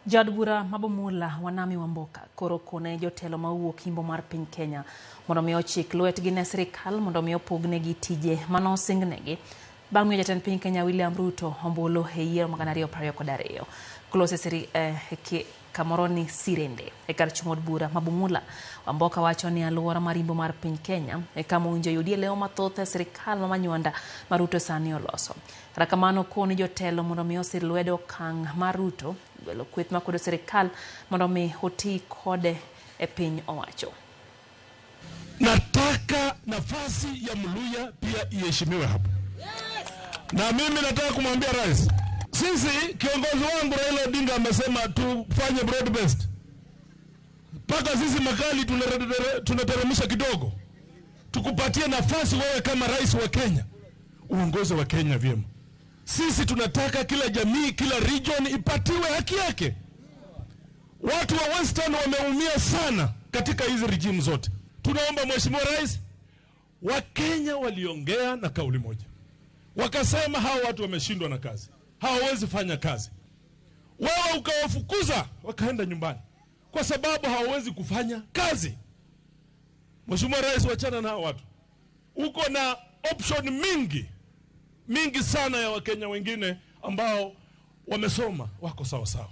Jaod bura ma Bumula Wanami Wamboka koro okone jotelo ma owuok Imbo mar piny Kenya mondo mi ochik lwetgi ne sirikal mondo mi opognegi tije mane osingnegi bang' miyo jatend piny Kenya William Ruto ombulu e yiero mag 2022. Kolose siri, kamoro ni Sirende e kar chung' od bura ma Bumula. Wamboka wacho ni aluora mar Imbo mar piny Kenya e kama owinjo oyudie lewo mathoth e sirikal ma Manywanda ma Ruto sani oloso. Kata kamano okoni jotelo mondo mi osir lwedo okang' mar Ruto gwelo kweth makwedo sirikal mondo mi oti kode e piny owacho. Nataka nafasi ya Mluya pia iheshimiwe hapo. Na mimi nataka kumwambia rais, sisi kiongozi wangu Raila Odinga amesema tufanye broad based. Mpaka sisi makali tunateremsha kidogo. Tukupatie nafasi wewe kama rais wa Kenya, uongoze wa Kenya vyema. Sisi tunataka kila jamii, kila region ipatiwe haki yake. Watu wa Western wameumia sana katika hizi regime zote. Tunaomba Mheshimiwa Rais, Wakenya waliongea na kauli moja. Wakasema hao watu wameshindwa na kazi, hawawezi fanya kazi. Wewe ukawafukuza wakaenda nyumbani kwa sababu hawawezi kufanya kazi. Mheshimiwa Rais, wachana na hao watu. Uko na option mingi, mingi sana ya Wakenya wengine ambao wamesoma, wako sawa sawa.